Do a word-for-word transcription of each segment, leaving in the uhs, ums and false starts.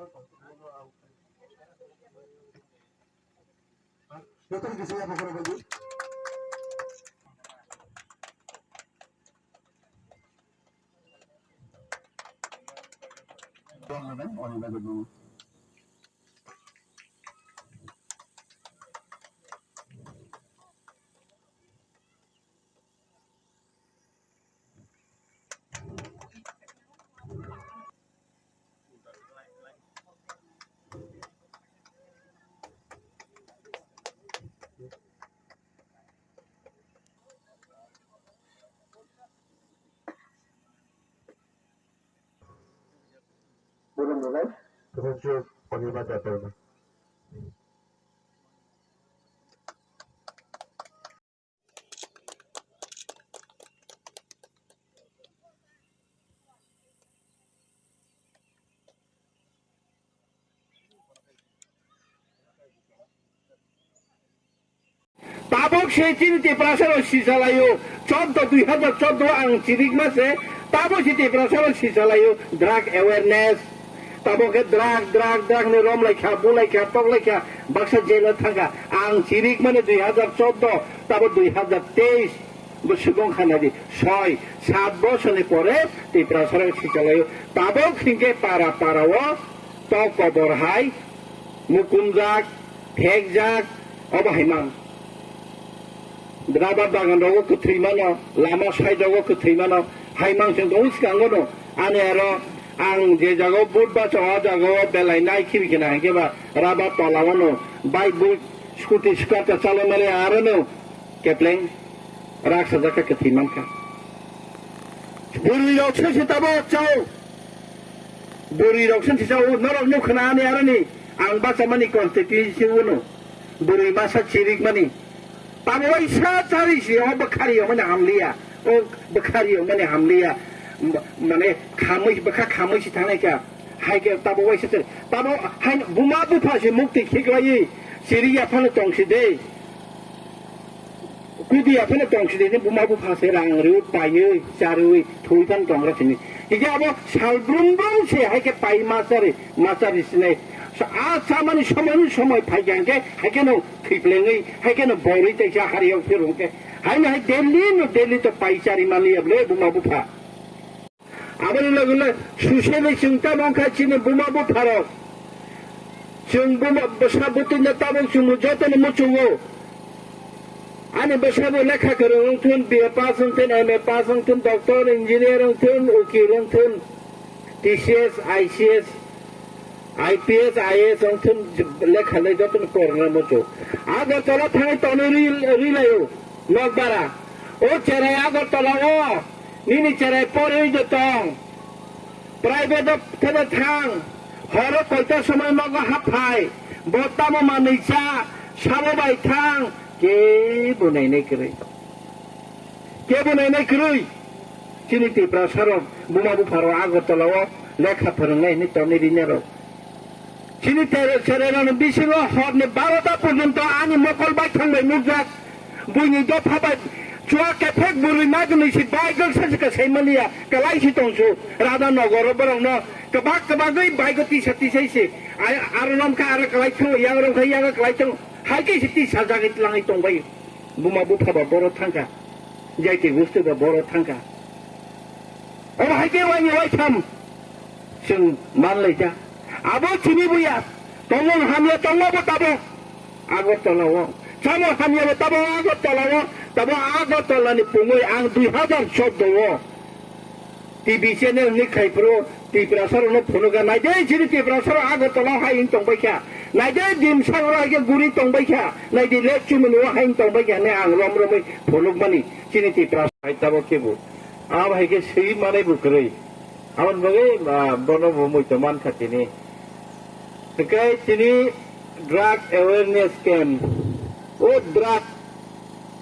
Joto ni kisa ya pokora bagi. Bukan, bukan. Bukan, cuy. Panggil mata, apa ini? Tabuk se chini Tiprasa rok sichalai o, chordo dui hazar chordo ang chirikma se, tabuk se Tiprasa rok sichalai o, drug awareness. Tabuk khe drug, drug, drug hinwi romlaikha, bulaikha, toklaikha, baksa jail o thangkha. Ang chirikmani dui hazar chordo, tabuk dui hazar teis. Bo subung khanadi soi, sat bosorni pore Tiprasa rok sichalai o. Tabuk hinkhe para para o tok kobor hai mukumjak, thekjak, obo hai mang. Rubber bagan rogo kwthwi mano, lama side rogo kwthwi mano, hai mang chwng tongo swkango no. Ani aro ang je jaga o vote bacha o jaga o belai nai khibi khena hinkhe ba rubber tola o no bike boot scooty scooter chalai mani aro no kepleng rak sajak kha kwthwi mankha. Bwrwi rok se se tabo chao. Bwrwi rok se se chao. Norok nuk khna ani aroni ang bachamani constituency uno. Bwrwi masa chirik mani. Tamo waisa chari si o bwkhari o mani hamliya. O bwkhari o mani hamliya. M-, mane khamwi bwkha khamwi si thangnai kha. Hai khe tabo waisa chari. Tabo hai buma bupha se mukti khiklai. Siri ya phano tong si de. Kudi aphano tong sidi ni buma bupha se rang rwi paiwi charwi thwi phan tong ra sini. Hige abo sal brum brum se hai khe pai ma chari ma chari sinai. Sa a chamani somoi ni somoi phai khe hingke hai khe no thwi plengwi hai khe no borwi tei cha hari yok phirung khe. Hai no hai Delhi no Delhi to pai chari mani ya ble buma bupha. Aboni logi logi suselwi chwng tamo wngkha chini buma bupharok. Chwng buma bwsa bwtwino tabuk chwngno jotono muchungo. Ani bwsabo lekha kwrwng wngthun, B A pass wngthun, M A pass wngthun, doctor, engineer wngthun, ukil wngthun, T C S, I C S, I P S, I A S wngthun, lekha le jotono korna muchung. Agartala thangwi tonwi ri-, rilaio, nokbara. O cherai Agartala o. Nini cherai porwi de tong. Private o thebe thang. Horo koita somoi nogo haphai. Bo tamo manwi cha. Sabo bai thang. Kebo nainai kwrwi. Kebo nainai kwrwi. Chini Tiprasa rok buma bupha rok Agartala o lekha phwrwngnai hinwi tonwi rinai rok. Chini tere-, chererani bisingo horni barota porjonto ani mokol bai thangbai nukjak. Buini dopha bai chua kephek bwrwi magwnwi si bike rok sachi ka sai maliya, kwlai si tongsu. Radha Nogoro borokno kwbak kwbagwi bike o tisa tisai si. Ai-, aro romkha aro kwlai thango, yang romkha yang kwlai thango. Hai khe si tisa jagwi twlangwi tongbai. Buma bupha ba boro thangkha. Jaiti gusti ba boro thangkha. Omo hai khe waini waitham chwng manlaijak. Abo chini buya tongmung hamya tongma bo tabuk Agartala o. Chamung hamya bo tabuk Agartala o. Tabuk Agartala ni pungwi ang dui hazar chordo o T V channel ni khai phuru Tiprasa rokno phunukha. Naidi chini Tiprasa rok Agartala o hai wng tongbai kha. Naidi Dimsa rok hai khe guri tongbai kha. Naidi lek chumui o hai wng tongbai kha hinwi ang rom romwi phunukmani chini Tiprasa hai tabuk khe bo. Abo hai khe swi manai bo kwrwi. Aboni bagwi, ah, bono bo muitu mankha tini. Hwnkhe tini drug awareness camp. O drug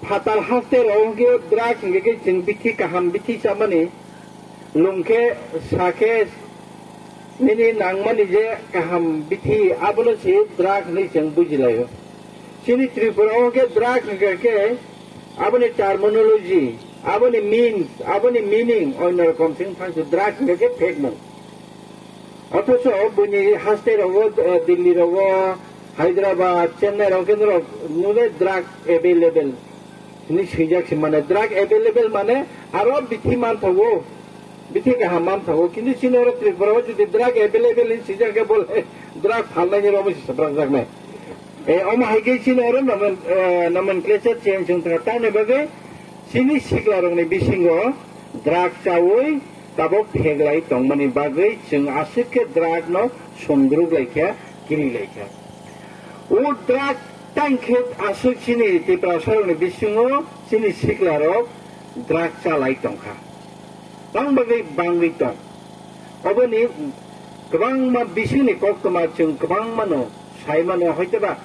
phatar haste rok hwnkhe o drug hwnkhe khe chwng bithi kaham bithi chamani. Lungkhe sakhe nini nangmani je kaham bithi abono se drug hinwi chwng bujilaio. Chini Tripura o khe drug hwnkhe khe aboni terminology, aboni means, aboni meaning oino rokom se wngphang se drug hwnkhe khe phekmung. Othocho buini haste rogo, eh, Delhi rogo, Hyderabad, Chennai rogo khe norok nule drug available hinwi swijak se mane, drug available mane aro bithi manthogo, bithi kaham manthogo, kintu chini oro Tripura o jodi drug available hinwi swijak khe bole drug phalnaini romo se swprakjaknai. Eh, omo hai khe chini oro nomen-, eh, nomenclature change wng tongkha, tamni bagwi chini siklarokni bisingo drug chaui tabok pheglai tongmani bagwi chwng aswk khe drug no sumdruk lai kha, kiri lai kha. O drug tang khe aswk chini Tiprasarokni bisingo chini siklarok drug chalai tongkha. Tang bagwi bangwi tong. Oboni kwbangma bisingni koktwma chwng kwbangmano saimano, hoitoba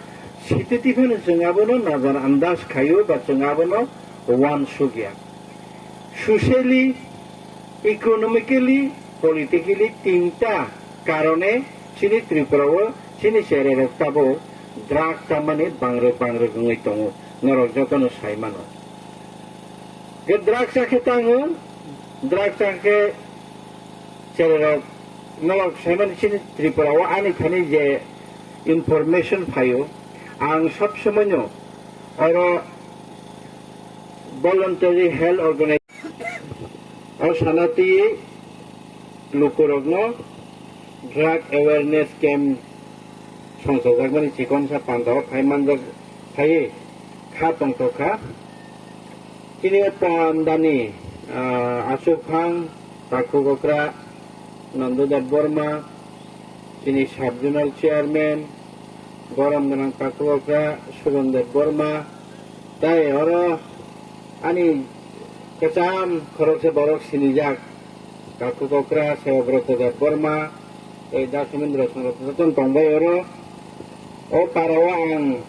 sititiphano chwng abono nazar andas khaio ba chwng abono uansukya. Socially, economically, politically tinta karone chini Tripura o chini chererok tabuk drug chamani bangrwk bangrwk wngwi tongo, norok jotono saimano. Je drug chakhe tango, drug chakhe chererok nolok saimani chini Tripura o ani thani je information phaio, ang sab somoino oro voluntary health organization o sanati lukurokno drug awareness camp songchajakmani chikonsa pandao phai manjak phaiwi kha tongthokha. Chini o pandani, ah, achuphang Takhuk okra Nandu Debbarma, chini sub zonal chairman, borom gwnang Takhuk okra Suron Debbarma, tai oro ani kwcham khoroksa borok sinijak. Takhuk okra Sewabroto Debbarma, tei Dasomendra Songratna jotono tongbai oro. O para o ang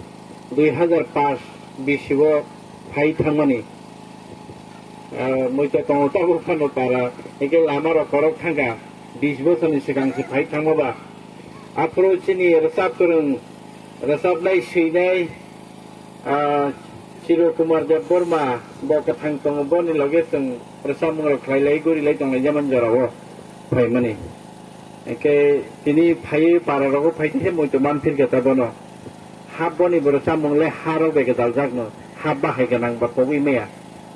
dui hazar paanch bisi o phai thangmani. Ah, muitu tongo tabuk phano para, hingke lama rok korok thangkha, bis bosorni swkang se phai thangma ba. Aphuru chini rwchap kwrwng, rwchapnai swinai, ah, Chiru Kumar Debbarma, bo kwthang tongo, boni loge chwng rwchapmung rok khlai lai, guri lai tong lai, jemon jora o phaimani. Hingke tini phaiwi para rogo phai khe muitu man phirkha ta bono. Hap boni bo rwchapmung le ha rok bai gwdaljakno, hap bahai gwnang ba pogwi maya.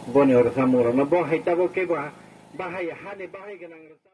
Boni o rwchapmung rokno bo hai tabuk kebo ha-, bahai, hani bahai gwnang rwchap-,